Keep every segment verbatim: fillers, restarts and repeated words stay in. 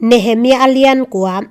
Nehemiah a lian kua.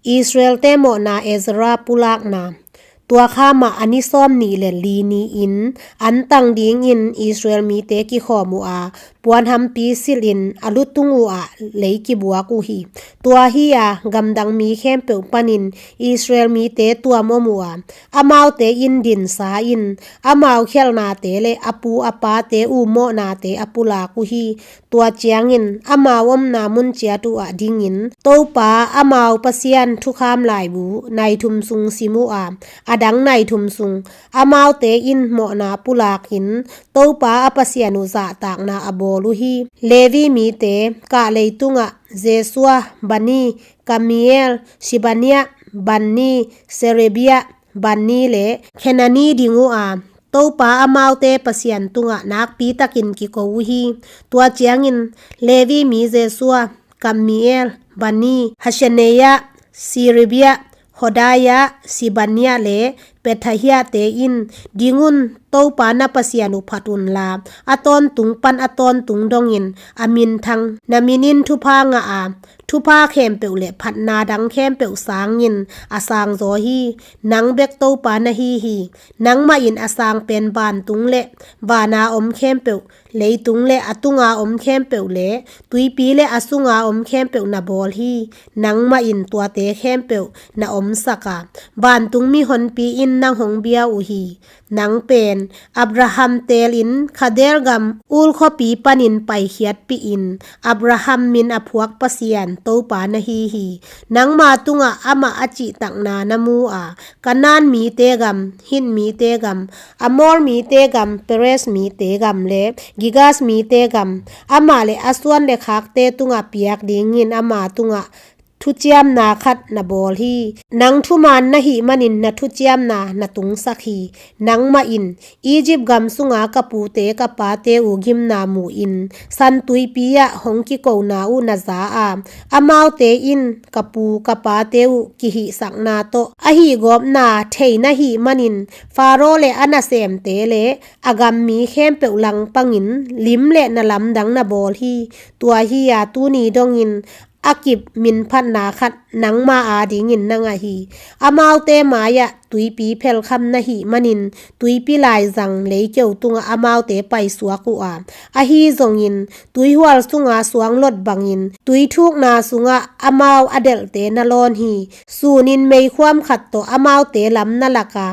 Israel-te mawhna Ezra pulakna. Tua kha mah a ni sawm nih le li ni-in an tang dingin Israel mite kikhawm uh a, puanhampi silhin a lutung uh ah lei kibuak uh hi. Tua hi-a gamdang mi khempeuh panin Israel mite tuam om uh a, amaute in dinsa in amau khialhnate le a pu a pate uh mawhnate a pulak uh hi. Tua ciangin amau omna mun ciat uh ah dingin Topa amau Pasian thukham laibu nai thum sung sim uh a, a dang nai thum sung amaute in mawhna pulakin Topa a Pasian uh zahtakna a bawl uh hi. Levi mite kah leitungah Jesua, Bani, Kamiel, Shibania, Bani, Serebia, Bani le Khenani ding uh a, Topa amaute Pasian tungah nakpitakin kiko uh hi. Tua ciangin Levi mi Jesua, Kamiel, Bani, Hashaneia, Serebia, Hodaya, Shibania le Pethahia-te in, "Ding un, Topa na Pasian uh phat unla, a tawntung pan a tawntung dongin a minthang, na minin thupha ngah a, thupha khempeuh le phatna dang khempeuh sangin a sangzaw hi. Nang bek Topa na hi hi. Nangmah in a sangpen vantung le vana om khempeuh, leitung le a tunga om khempeuh le tuipi le a sunga om khempeuh na bawl hi. Nangmah in tuate khempeuh na omsak a, vantung mihonpi in nang hong bia uh hi. Nang pen Abraham teelin Khaldeia gam Ur khuapi panin paikhiatpihin Abraham min a phuak Pasian Topa na hi hi. Nangma tungah amah a cihtakna na mu a, Kanaan mite gam, Hit mite gam, Amor mite gam, Perez mite gam le Girgas mite gam, amah le a suan le khakte tungah piak dingin ama tungah thuciamna khat na bawl hi. Nang thuman na hih manin na thuciamna na tungsak hi. Nangmah in, 'Egypt gam sunga ka pute ka pate uh gimna muhin San Tuipi ah hong kikona uh na za a, amaute in ka pu ka pate uh kihihsakna tawh a hihgawpna thei na hih manin Faro le a nasemte le a gam mi khempeuh langpangin lim le na lamdang na bawl hi. Tua hi-a tuni dongin a kip minphatna khat nangma adingin na ngah hi. Amaute mai-ah tuipi phelkham na hih manin tuipi laizang leikeu tungah amaute paisuak uh a, ahi zongin tuihual sunga suanglot bangin tuithukna sungah amau a delhte na lawn hi. Sunin meikhuam khat tawh amaute lam na lak a,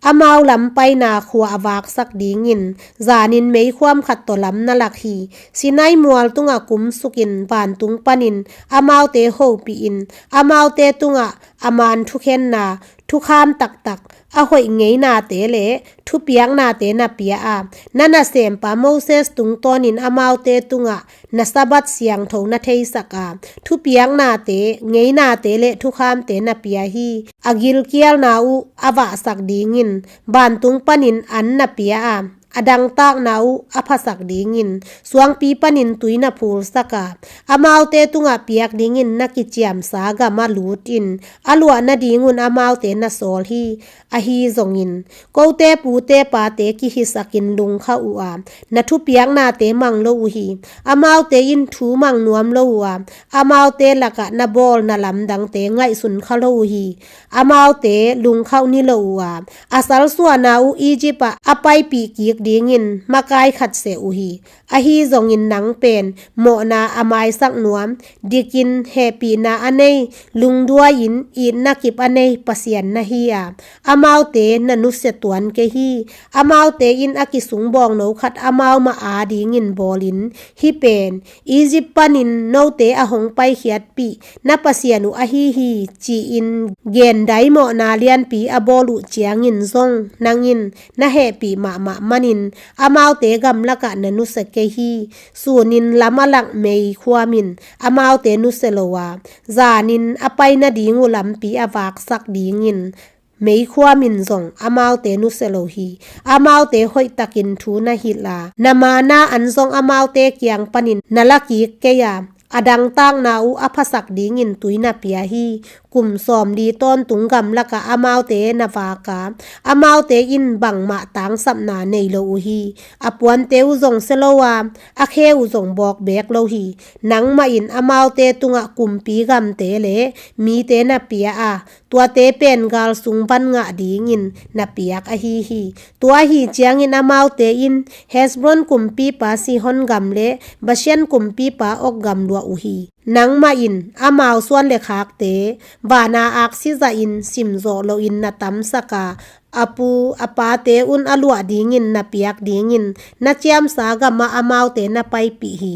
amau lam paina khua a vaksak dingin zanin meikhuam khat tawh lam na lak hi. Sinai mual tungah kumsukin vantung panin amaute hopihin amaute tungah a man thukhenna, thukham taktak, a hoih ngeinate le thupiaknate na pia a, na nasempa Moses tungtawnin amaute tungah na Sabbath siangtho na theisak a, thupiaknate, ngeinate le thukhamte na pia hi. A gilkialna uh a vahsak dingin vantung panin an na pia a, a dangtakna uh a phasak dingin suangpi panin tui na phulsak a, amaute tungah piak dingin na kiciamsa gam a lutin a luah nadingun amaute na sawl hi. Ahi zongin kote pute pate kihisakin lungkhauh uh a, na thupiaknate mang lo uh hi. Amaute in thu mang nuam lo uh a, amaute lakah na bawl na lamdangte ngaihsun kha lo uh hi. Amaute lungkhauh ni lo uh a, a salsuahna uh Egypt ah a paipih kik dingin makai khat seh uh hi. Ahi zongin nang pen mawhna a maisak nuam, dikin hehpihna a nei, lungduai-in itna kip a nei Pasian na hi a, amaute na nusia tuan kei hi. Amaute in a kisung bawngno khat amau mah adingin bawlin, hih pen Egypt panin note a hong paikhiatpih na Pasian uh ahi hi, ci-in gendai mawhna lianpi a bawl uh ciangin zong nang in na hehpih mahmah manin amaute gamlakah na nusia kei hi. Sunin lam a lak meikhuam in amaute nusia lo a, zanin a pai nading uh lampi a vaksak dingin meikhuam in zong amaute nusia lo hi. Amaute hoihtakin thu na hilh a, na mana an zong amaute kiang panin na la kik kei a, a dangtakna uh a phasak dingin tui na pia hi. Kum sawmli tawntung gamlakah amaute na vak a, amaute in bangmah tangsapna nei lo uh hi. A puante uh zong sia lo a, a khe uh zong bawk beek lo hi. Nangmah in amaute tungah kumpi gamte le mite na pia a, tuate pen gal sung van ngah dingin na piak ahi hi. Tua ahi ciangin amaute in Hesbon kumpipa Sihon gam le Bashan kumpipa Og gam luah uh hi. Nangmah in amau suan le khakte vana aksi zahin simzawh loin na tamsak a, a pu a pate un a luah dingin na piak dingin na ciamsa gamah amaute na paipih hi.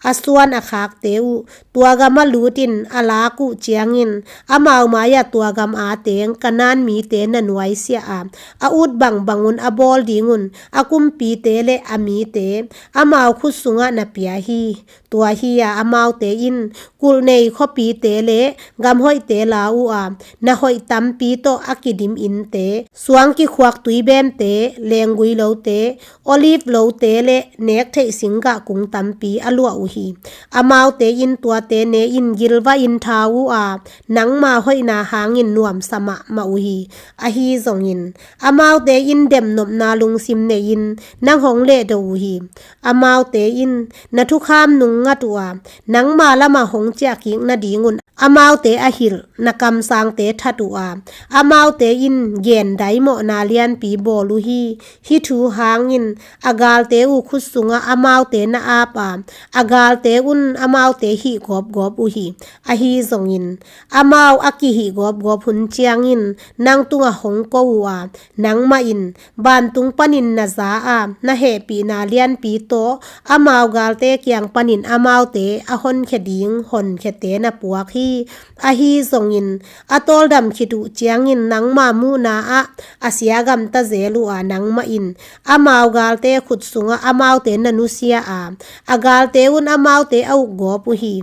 A suan a khakte uh tua gamah lutin a lak uh ciangin, amau mai-ah tua gam a teng Kanaan mite na nuaisiah a, a ut bangbang un a bawl dingun a kumpite le a mite amau khut sungah na pia hi. Tua hi-a amaute in kulh nei khuapite le gam hoihte la uh a, na hoih tampi tawh a kidim innte, suang kikhuak tuibemte, lenggui lote, olive lote le nek theih singgah kung tampi a luah uh hi. Amaute in tuate ne-in gilvahin tha uh a, nangma hoihna hangin nuamsa mahmah uh hi. Ahi zongin amaute in demnopna lungsim nei-in nang hong lehdo uh hi. Amaute in na thukham nung ngat uh a, nangma lamah hong ciahkik nadingun amaute a hilh na kamsangte that uh a, amaute in gen daimawhna lianpi bawl uh hi. Hih thu hangin a galte uh khut sungah amaute na ap a, a galte un amaute hih gawpgawp uh hi. Ahi zongin amau a kihih gawpgawp hun ciangin nang tungah hong ko uh a, nangmah in vantung panin na za a, na hehpihna lianpi tawh amau galte kiang panin amaute a honkhia ding honkhiate na puak hi. Ahi zongin a tawldam khit uh ciangin nangma muhna ah a sia gamta zel uh a, nangmah in amau galte khut sungah amaute na nusia a, a galte un amaute a ukgawp uh hi.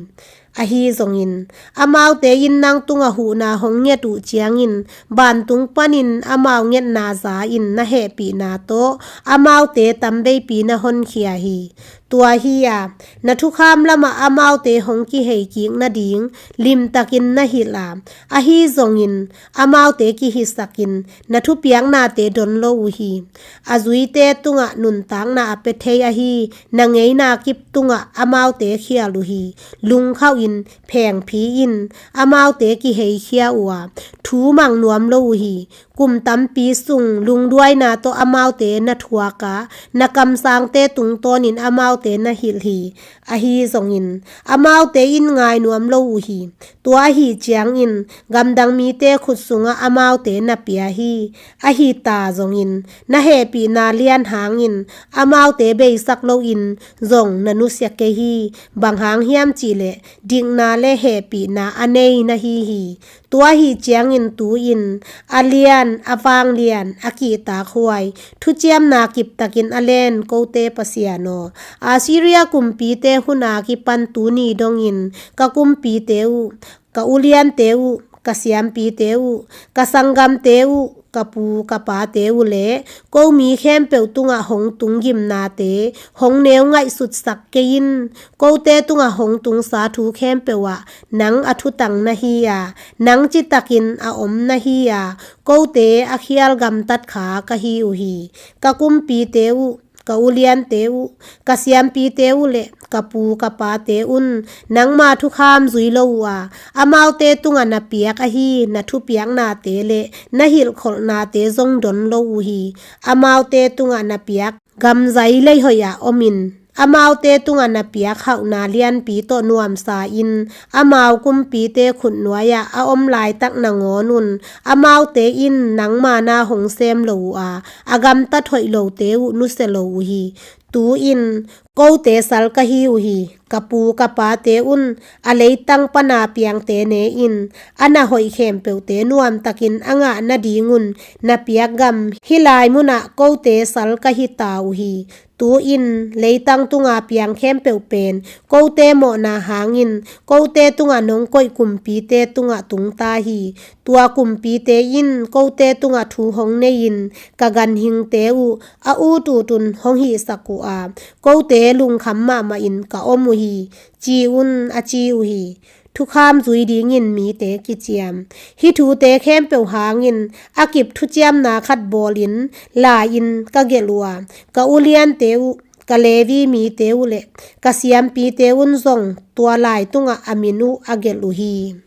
Ahi zongin amaute in nang tungah huhna hong nget uh ciangin vantung panin amau ngetna za-in na hehpihna tawh amaute tambeipi na honkhia hi. Tua hi-a na thukham lamah amaute hong kiheikik nading limtakin na hilh a, ahi zongin amaute kihisakin na thupiaknate don lo uh hi. A zuite tungah nuntakna a pia thei ahi na ngeina kip tungah amaute khial uh hi. Lungkhauhin, phengphi-in amaute kiheikhia uh a, thu mang nuam lo uh hi. Kum tampi sung lungduaina tawh amaute na thuak a, na kamsangte tungtawnin amaute na hilh hi. Ahi zongin amaute in ngai nuam lo uh hi. Tua ahi ciangin gamdang mite khut sungah amaute na pia hi. Ahi ta zongin na hehpihna lian hangin amaute beisak loin zong na nusia kei hi. Bang hang hiam cihleh dikna le hehpihna a nei na hi hi. Tua ahi ciangin tu-in a lian, a vanglian, a kihtak huai, thuciamna kiptakin a len kote Pasian aw, Assyria kumpite hun a kipan tuni dongin ka kumpite uh, ka uliante uh, ka siampite uh, ka sanggamte uh, ka pu ka pate uh le ko mi khempeuh tungah hong tung gimnate hong neu ngaihsutsak kei in. Kote tungah hong tungsa thu khempeuh ah nang a thutang na hi a, nang citakin a om na hi a, kote a khial gamtat kha ka hi uh hi. Ka kumpite uh, ka uliante uh, ka siampite uh le ka pu ka pate un nangma thukham zui lo uh a, amaute tungah na piak ahi na thupiaknate le na hilhkholhnate zong don lo uh hi. Amaute tungah na piak gamzai leihoih ah omin, amaute tungah na piak hauhna lianpi tawh nuamsa in, amau kumpite khutnuai-ah a om laitak nangawn un amaute in nangma na hong sem lo uh a, a gamtat hoih lote uh nusia lo uh hi. Tu-in kote sal ka hi uh hi. Ka pu ka pate un a leitang pana piangte ne-in a na hoih khempeuhte nuamtakin a ngah nadingun na piak gam hih lai munah kote sal ka hi ta uh hi. Tu-in leitang tunga piang khempeuh pen kote mawhna hangin kote tungah nong koih kumpite tungah tungta hi. Tua kumpite in kote tungah thu hong nei-in ka ganhingte uh a ututun hong hihsak uh a, kote lungkham mahmahin ka om uh hi. ci un, a ci uh hi. Thukham zui dingin mite kiciam. Hih thute khempeuh hangin a kip thuciamna khat bawlin la-in ka gelh uh a, ka uliante uh, ka Levi mite uh le ka siampite un zong tua lai tungah a min uh a gelh uh hi.